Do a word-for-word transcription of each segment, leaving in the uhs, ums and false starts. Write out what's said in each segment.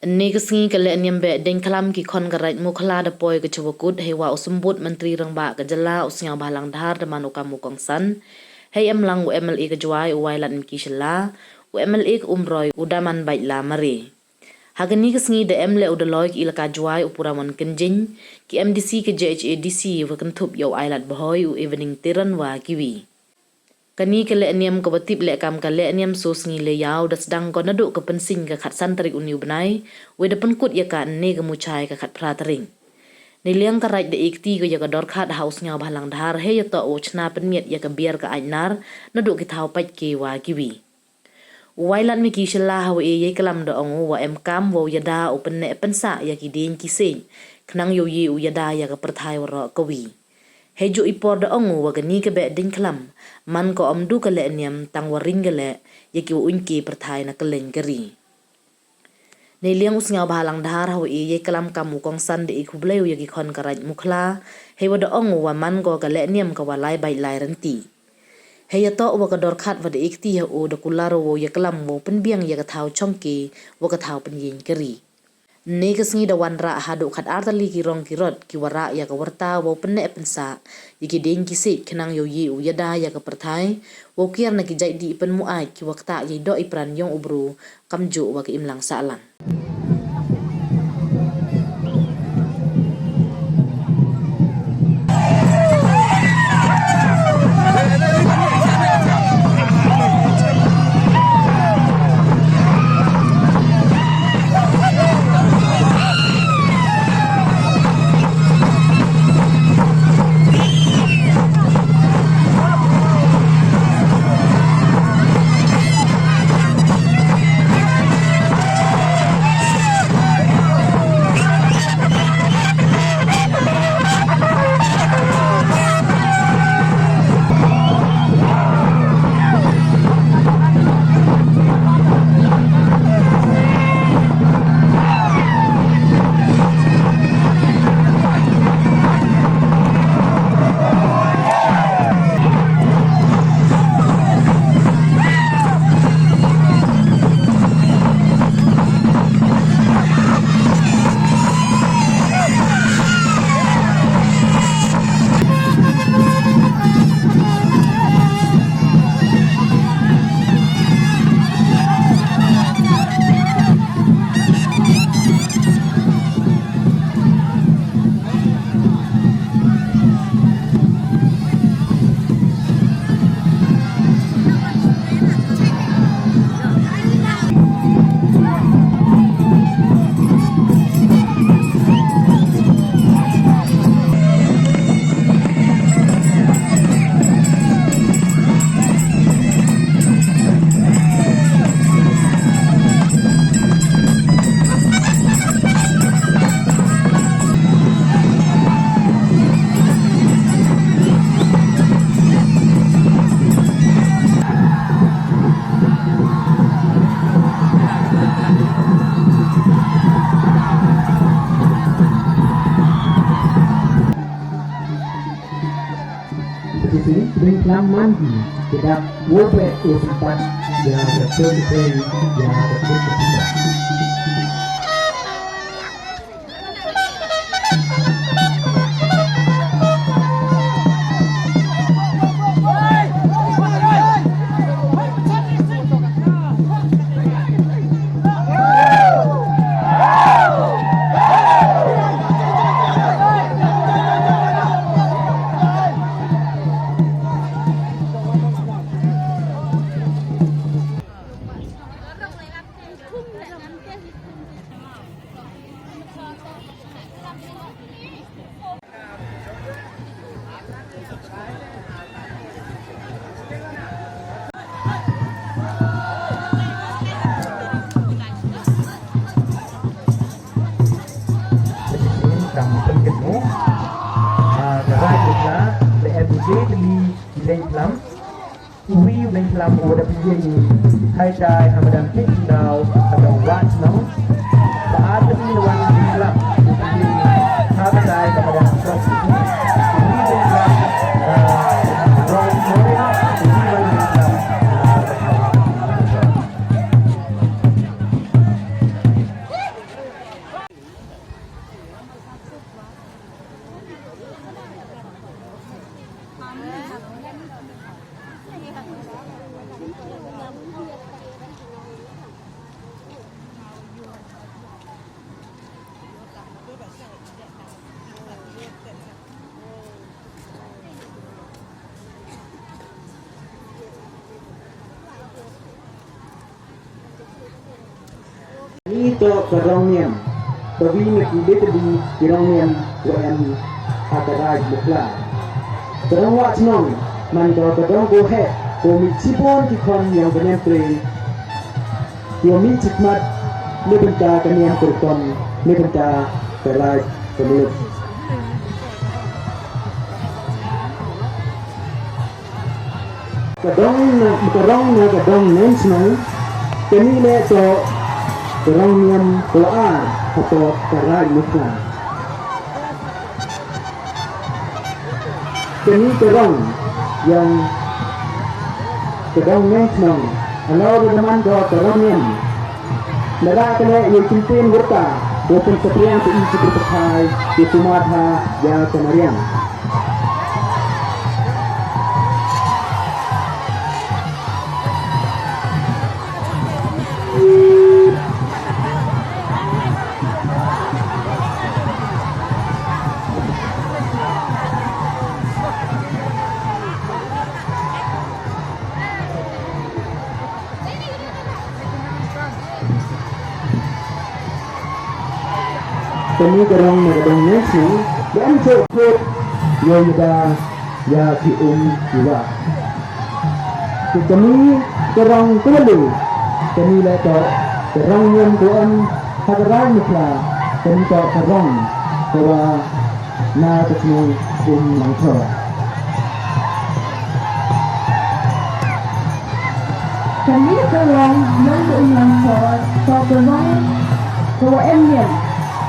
Ynne ka sngi ka lehniam Behdieñkhlam ki khon ka Raij Mukhla da poi ka Chawakut, heiwa u Symbud Myntri Rangbah ka jylla u Sniawbhalang Dhar da man u kam u kongsan. Hei em lang u M L A ka Jwai u Wailadmiki Shylla, u M L A ka Umroi u Damanbaitla Mare. Ha kani ka sngi da em leh u Daloi ka Elaka Jwai u Puramon Kynjing, ki M D C ka J H A D C wa kynthup ya u Ailad Bhoi, u Evening Teron wa kiwi. Kani ka lehniam ka wa tip leh kam ka lehniam Soo Sngi Leyaw da sdang ko naduh ka Pynsiñ ka khatsan tarik uni u bnai, wei da pynkut ya ka ynne ka Muchai ka khatphra tarik. Neiliang ka Raij da e kti ko ya ka dorkhat ha u Sniawbhalang Dhar heiyatoh wow chna pynmiat ya ka biar ka aitnar naduh ki thaw pait ke wa kiwi. U Wailadmiki Shylla ha wa e yei klam da ong u wa em kam wow yada u pynneh pynsah ya ki dieñ ki siej, khnang yow ye u yada ya ka pyrthai waroh kawi. Heijooh i por da ong u wa kani ka Behdieñkhlam man ko ym du ka lehniam tang wa ring ka leh ya ki wa uiñke pyrthai na kylleiñ ka ri. Neiliang u Sniawbhalang Dhar ha wa e yei klam kam u kongsan da e khublei u ya ki khon ka Raij Mukhla, heiwa da ong u wa man ko ka lehniam ka wa lai bait lai rynti. Heiyatoh wa ka dorkhat wa da e kti ha u da kular u wow ya klam wow pynbiang ya ka thaw chongke wa ka thaw pynyieñ ka ri. Ynne ka sngi da wanrah haduh khatar tylli ki rong ki rot ki wa rah ya ka wyrta wow pynneh pynsah ya ki dieñ ki siej khnang yow ye u yada ya ka pyrthai, wow kiar na ki jait dih pynmuaid ki wa ktah yei doh i pran yong u bru, kamjooh wa ka imlang sahlang. Sini, Behdieñkhlam man ki, kita wo pe wo sempat, ya, betul, betul, ya, betul, betul. Kam pynkytmu, ah, ka Raij Mukhla, le M J Lee Behdieñkhlam. Uwi u Behdieñkhlam u da pynjeng i, hai tai ha madan Pyndaw, ha madan Wat Nong. Ba ar tylli wan Behdieñkhlam u pynjeng i, ha tai ha madan Kros. Uwi Behdieñkhlam, ah, Rong Morin, uwi wan Behdieñkhlam, ah, Behdieñkhlam. Toh ka rong niam, ka wi na ki le tylli ki rong niam wa em ha ka Raij Mukhla. Ka rong wah chnong, man ko ka rong ko heh, ko mih chibun ki khon yong ka niam tre. Yow mih chikmat, neibynta ka niam ka rukom, neibynta ka raij ka muluk. Ka dong na, ka rong na ka dong Neng Chnong, kani le toh ka rong niam ko ar, hapoh ka Raij Mukhla. Kani ka rong yong ka dong Neng Chnong, halor da man ko ka rong niam. Nara ka le ya i kyntien wyrta, wow pynsaphriang sa i ki pyrthai, ya i kumat ha, ya ka mariang. Kani ka rong na ka dong Neng Chnong, da em chooh khut, yow yada, ya ki um ki wah. Te kani ka rong ka wa le, kani le toh ka rong niam ko em ha ka Raij Mukhla, kani toh ka rong ka wa na ka chnong Um Langchor. Kani ka rong yong ka Um Langchor, toh ka rong ka wa em niam.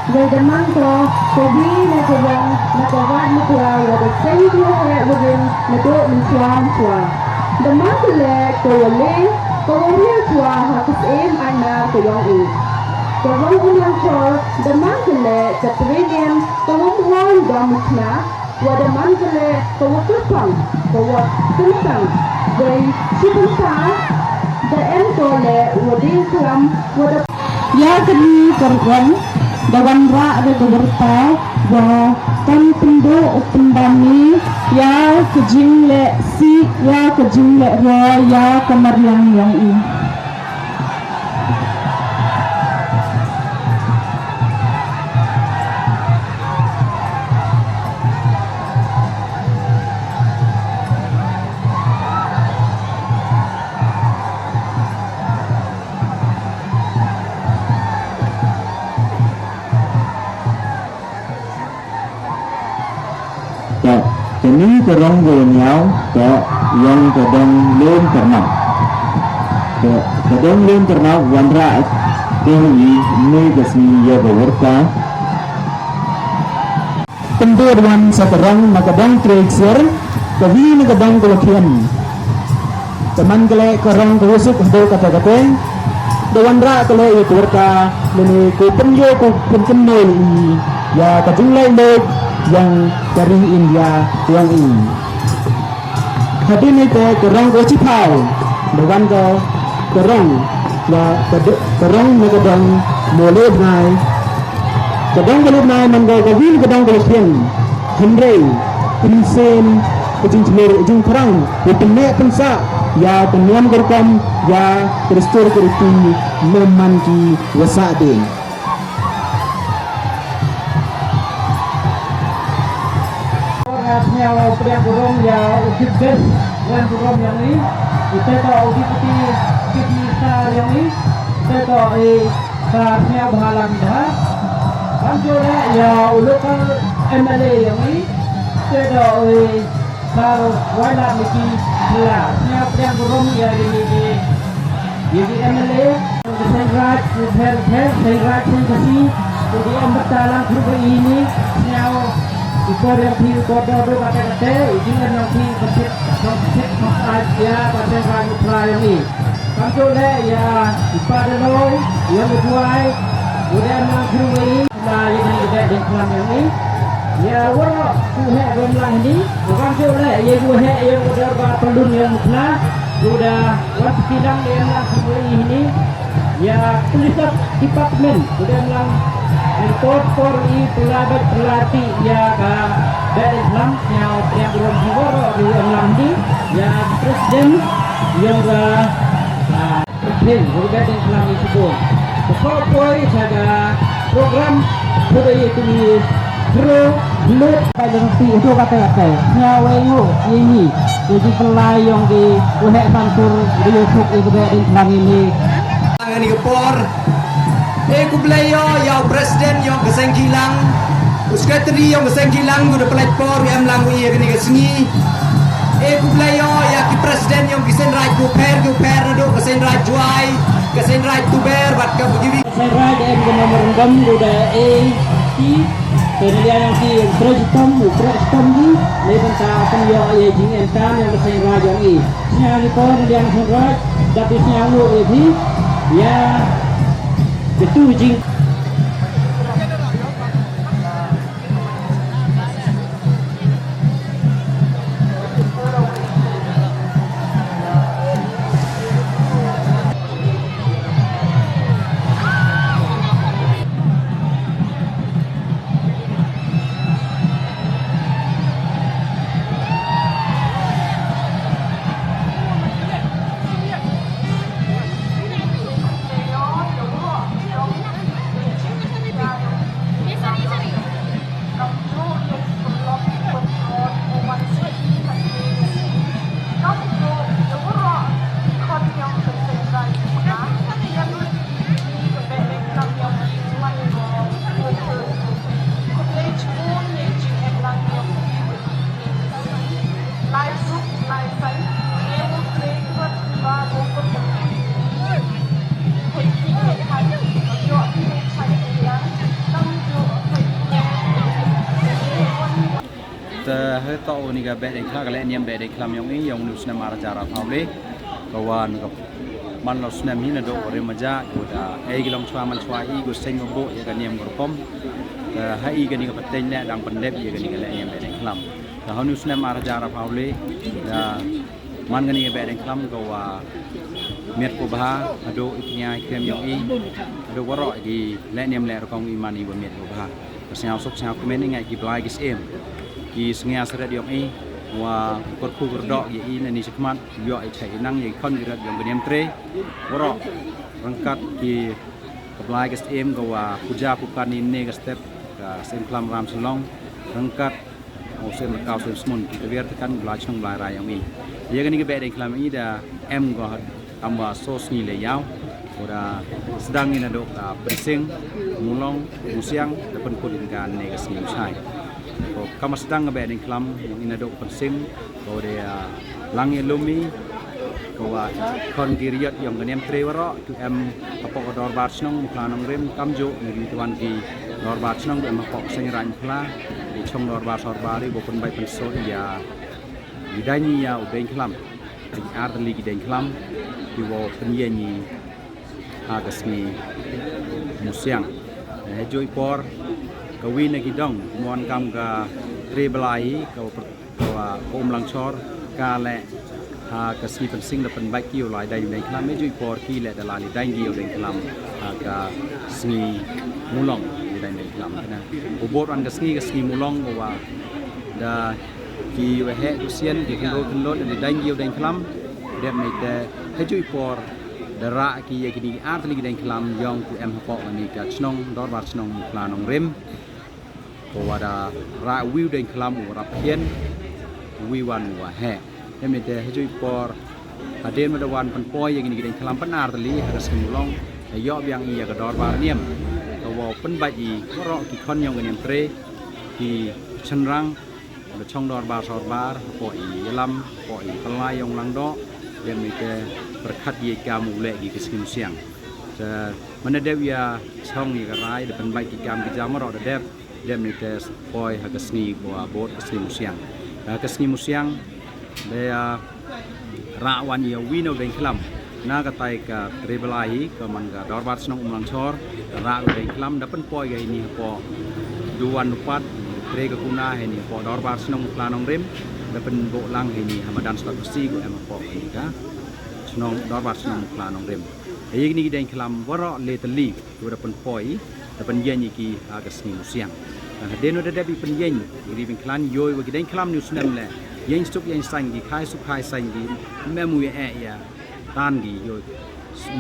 Wei da man ko ka wi na ka rong na ka Raij Mukhla wa da seng ki wa heh wa rim nadooh mynshuwa mynshuwa. Da man ka le ka wa le ka wa riah chwa ha ka syiem ainar ka yong i. Ka rong Um Langchor da man ka le ka tre niam ka wa ym hoi dam u chna. Wa da man ka le ka wa kyrpang, ka wa kyrpang, wei chibynta da em ko le wa ding klam, wa da. Ya kani ka rong da wanrah da ka wyrta wa kam pynduh u pynbam i ya ka jingleh sih, ya ka jingleh ro, ya ka mariang yong i. Toh, kani ka rong ka wa ynñiaw, toh, yong ka dong Lum Tyrnau. Toh, ka dong Lum Tyrnau, wanrah, toh, i, ynne ka sngi ya ka wyrta. Pyndur wan sa ka rong na ka dong Tre Ksiar, ka wi na ka dong ka wa khian. Te man ka le ka rong ka wa suk hadooh katta katta. Da wanrah ka le ya ka wyrta, lane ko pynyoo ko pynkynmoo i ya ka jingleh leh yong ka ri India yong i. Hadien ite ka rong ka wa chiphaw, da wan ka, ka rong, wa ka d-, ka rong na ka dong Mawlai Bnai. Ka dong Mawlai Bnai man ka ka wi na ka dong ka wa khian. Hynrei, pynsen, ka jingchlur, ka jingthrang, ka pynneh pynsah, ya ka niam ka rukom, ya ka dustur ka riti, ym man ki wa sah de. Nga sñiaw pdiang burom ya u Chief Guest, pdiang burom yong i, ite toh u Deputy Chief Minister yong i, ite toh i Sir Sniawbhalang Dhar, kamjooh leh ya u local M L A yong i, ite toh i Sir Wailadmiki Shylla, sñiaw pdiang burom ya kini ki, ya ki M L A. Seiñ Raij, u Pher, u Pher, Seiñ Raij, Seiñ Khasi, u di em bynta lang khroo wa i ini, sñiaw, u por yong phi, u por dooh dooh katte katte, i jingem yong phi, ka tip, ka tip, ka tip, ka tip, ya, ka Seiñ Raij, u Pher yong i. Kamjooh leh, ya, u Pa Daloi, yong u Duwai, u di em lang khroo wa i, la, ya, ka Behdieñkhlam yong i. Ya, waroh, ku heh, wa em lang ini, kamjooh leh, ya, ku heh, yong u Dorbar Pyllun yong u Mukhla, u da, wan pynlang, ya, em lang khroo wa i ini. Ya, Police Department, u da em lang, em por por i pynlait bait pynlait ti, ya ka Behdieñkhlam, ya, pdiang burom ki waroh, u em lang ini, ya, President, yong ka, ah, President, u Behdieñkhlam i chibun. Ka poi cha ka program photo ye tu ye through lut. Ka jong ti tu kata kata. Nya wei ngu ye ni. Ye ji pelai yong ki u heh Santur ye thuk ye kebek ding lang ye ni. Ngani ka por. E khublei o ya u president yong ka seng Kilang, u secretary yong ka seng Kilang, u da pynlait por em lang u ya kani ka sngi. E khublei o ya ki president yong ki seng raij ku pher ku pher, naduh ka seng raij Jwai, ka seng raij Tuber, bad ka bu kiwi. Seng raij em ka memorandum u da e ki, te ni ya yong ki president, u president ki, ni pynta pynyoh ya jingem tam yong ka seng raij yong i. Sñiaw ni por ni yang sñiaw roi, dap di sñiaw lu e phi, ya, betu jing. Te ha toh u ni ka Behdeiñkhlam, ka lehniam Behdeiñkhlam yong i, yong u snem ar hajar arphaw le. Ka wan ka man la u snem hi naduh u rim maja, u da e ki long chwa man chwa i, u seng u buh ya ka niam ka rukom. Te ha i kani ka pateng ne dang pyndep ya kani ka lehniam Behdeiñkhlam. Te ha u snem ar hajar arphaw le, da man kani ka Behdeiñkhlam ka wa miat ka bha, haduh i kñia i krem yong i, haduh waroh ki lehniam lehrukom i man i wa miat ka bha. Ka sñiaw suk sñiaw kmen i ngai ki blai ki syiem, ki sñiaw seret yong i, wa kyrkhu kyrdoh ya i na ni chakhmat, yoh i chai i nang ya i khon ki rat yong ka niam tre, waroh, ryngkat ki ka blai ka syiem ka wa puja pukan i ne ka step, ka Seiñkhlam Ramshyllong, ryngkat u Seiñ Lakaw Seiñ Smun, ki ka wiar takan blai chnong blai rai yong i. Ya kani ka Behdeiñkhlam i da em ko ha kam wa so sngi le yaw. Ko da sdang i naduh ka Pynsing, Mulong, Musiang, da pynkut i ka ne ka sngi Muchai. Ko kam wa sdang ka Behdeiñkhlam yong i naduh Pynsing, ko da, ah, lang ya lum i, ko wa khon ki riat yong ka niam tre waroh, tu em hapoh ka dorbar chnong Mukhla Nongrim, kamjooh na ki tuan ki dorbar chnong, tu em hapoh ka seng raij Mukhla, ki chong dorbar sorbar i, bo pynbait pynsoi ya, i daiñ ya u Deiñkhlam, ki ar tylli ki Deiñkhlam, ki wa pynyeng i ha ka sngi Musiang. Hajooh i por, ka wi na ki dong, mon kam ka tre blai hi, ka wa pr-, ka wa ka Umlangchor, ka le ha ka sngi Pynsing da pynbait ki u lai daiñ u Deiñkhlam, hajooh i por ki le da lai daiñ ki u Deiñkhlam, ha ka sngi Mulong, u daiñ u Deiñkhlam. Kane u bor wan ka sngi, ka sngi Mulong, ka wa da ki wa heh ku sian, ki khynroo khynloo, da daiñ ki u Deiñkhlam, dep ni te, hajooh i por, da rah ki ya kini ki ar tylli ki Deiñkhlam yong ku em hapoh kani ka chnong, dorbar chnong Mukhla Nongrim. Ko wa da rah wi u Deiñkhlam u rap khian, wi wan u wa heh. Em ni te hajooh i por, hadien wa da wan pynpoi ya kini ki Deiñkhlam pan ar tylli ha ka sngi Mulong, da yoh biang i ya ka dorbar niam. Ka wa pynbait i waroh ki khon yong ka niam tre, ki chynrang, ka chong dorbar sorbar, hapoh i Yalam, hapoh i Pala yong Langdoh, em ni te pyrkhat ya i kam u leh ki ka sngi Musiang. Te man da dep ya chong ya ka rai, da pynbait ki kam ki jam waroh da dep, dep ni te poi ha ka sngi ko wa bor ka sngi Musiang. Ha ka sngi Musiang, da ya rah wan ya wi na u Deiñkhlam. Na ka tai ka tre blai hi, ka man ka dorbar chnong Umlangchor, rah u Deiñkhlam, da pynpoi ka hini hapoh Duwan Dupat, tre ka kuna hini hapoh dorbar chnong Mukhla Nongrim, da pynbooh lang hini ha madan Slat Pasi ko em hapoh hini ka chnong, dorbar chnong Mukhla Nongrim. Ha ya kini ki Deiñkhlam waroh le tylli, ko da pynpoi, da pynyeng i ki ha ka sngi Musiang. Te hadien wa da dep i pynyeng, i ri Deiñkhlam, yoh i wa ki Deiñkhlam ni u snem le, yeng suk yeng sain ki, khai suk khai sain ki, mem u ya eh ya, tan ki, yoh,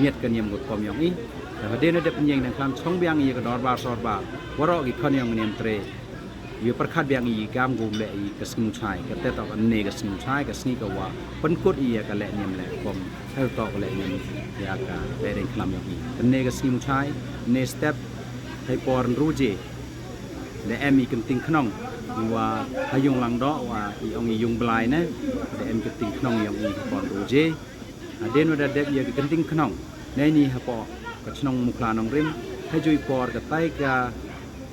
miat ka niam ka rukom yong i. Hadien wa dep pynïeng dang khlam chong biang i ya ka dorbar sorbar waroh ki khon yong i niam tre. Yow pyrkhat biang i kam ko leh i ka sngi Muchai, ka te toh ka ne ka sngi Muchai, ka sngi ka wa pynkut i ya ka leh niam leh rukom, hei toh ka leh niam ya ka leh dang khlam yong i. Ka ne ka sngi Muchai, ne step, hei por ynru je da em i kynting khnong, wa ha yung Langdoh wa i ong i yung Blai ne, da em kynting khnong yong i ha por ynru je. Hadien wa da dep ya ka kynting khnong, neini hapoh ka chnong Mukhla Nongrim, ha jui por ka tai ka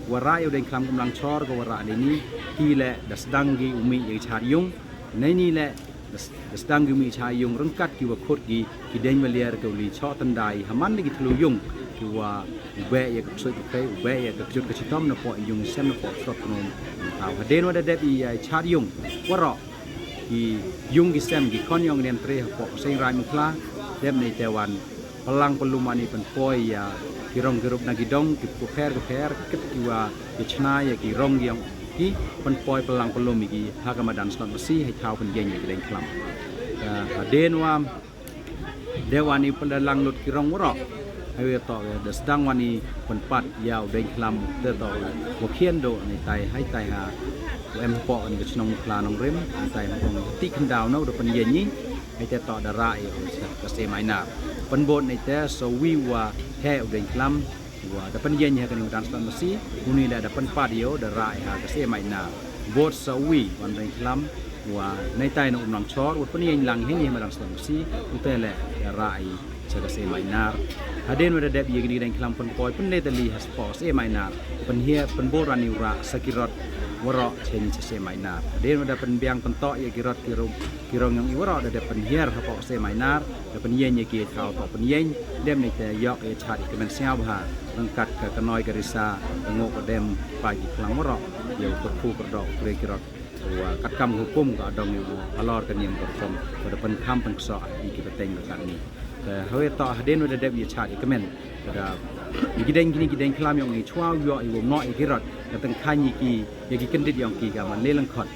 wa rah ya u dang khlam Umlangchor ka wa rah neini, ki leh da sdang ki u mih ya ki chad yung, neini leh da s-, da sdang ki u mih chad yung ryngkat ki wa khut ki, ki dang wa liar ka u li choh tyndai ha man da ki thlu yung, ki wa u beh ya ka ksuid ka khrei, u beh ya ka kjut ka chitom napoh yung sem napoh srot khnum. Tau hadien wa da dep i ya chad yung waroh, ki yung ki sem ki khon yong i niam tre hapoh ka Seiñ Raij Mukhla, dep neite wan pynlang pynlum wan i pynpoi ya ki rong ki rup na ki dong ki pher ki pher, kit ki wa ya chna ya ki rong yong ki, pynpoi pynlang pynlum i ki ha ka madan slot masi hei thaw pynyeng ya ki dang khlam. Hadien wa dep wan i pynlang lut ki rong waroh, hei wa toh da sdang wan i pynpat ya u dang khlam te toh wa khian doh neitai, hei tai ha wa em hapoh ka chnong Mukhla Nongrim, hei tai ha ong ti khyndaw no da pynyeng i, hei te toh da rah i ya ka Seh Mainar. Pynbud neite sa wi wa heh u dang khlam wa da pynyeng ha kani u madan slot masi, uni leh da pynpat yow da rah i ha ka Seh Mainar. Bud sa wi wan dang khlam wa neitai na Umlangchor wa pynyeng lang heini ha madan slot masi, u te leh da rah i sa ka Seh Mainar. Hadien wa da dep ya kini ki dang khlam pynpoi pynle tylli ha spah Seh Mainar, pynhiar pynbud wan i u rah sa ki rot waroh cheini cha Seh Mainar. Hadien wa da pynbiang pyntoh ya ki rot ki rong, ki rong yong i waroh da dep pynhiar hapoh Seh Mainar, da pynyeng ya ki thaw toh pynyeng, dep neite yoh ya chad i kmen sngewbha ryngkat ka knoi ka risa, ka ngooh ka dem, pa ki khlang waroh, yow kyrkhu kyrdoh u kre ki rot wa katkam hukum ka dong yow halor ka niam ka rukom, wa da pynkham pynksoh i ki pateng ka katni. Te hawei toh hadien wa da dep ya chad i kmen, wa da ya ki dang kini ki dang khlam yong i chwa u yoh i wow noh ya ki rot, da tyngkhaiñ ya ki, ya ki kyndit yong ki ka man le lyngkhot.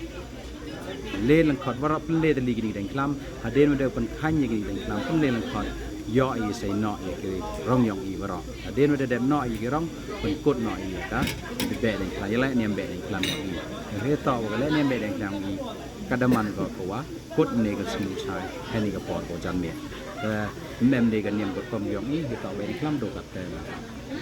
Le lyngkhot waroh pynle tylli kini ki dang khlam, hadien wa da pynkhaiñ ya kini ki dang khlam pynle lyngkhot, yoh i sei noh ya ki rong yong i waroh. Hadien wa da dep noh ya ki rong, pynkut noh i ya ka, da beh dang khlam, ya leh niam beh dang khlam yong i. Hei toh wa ka leh niam beh dang khlam yong i, ka da man ko ka wa kut ne ka sngi Muchai, heini ka por ko jan miet. Te mem de ka niam ka rukom yong i, hei toh beh dang khlam do ka te la.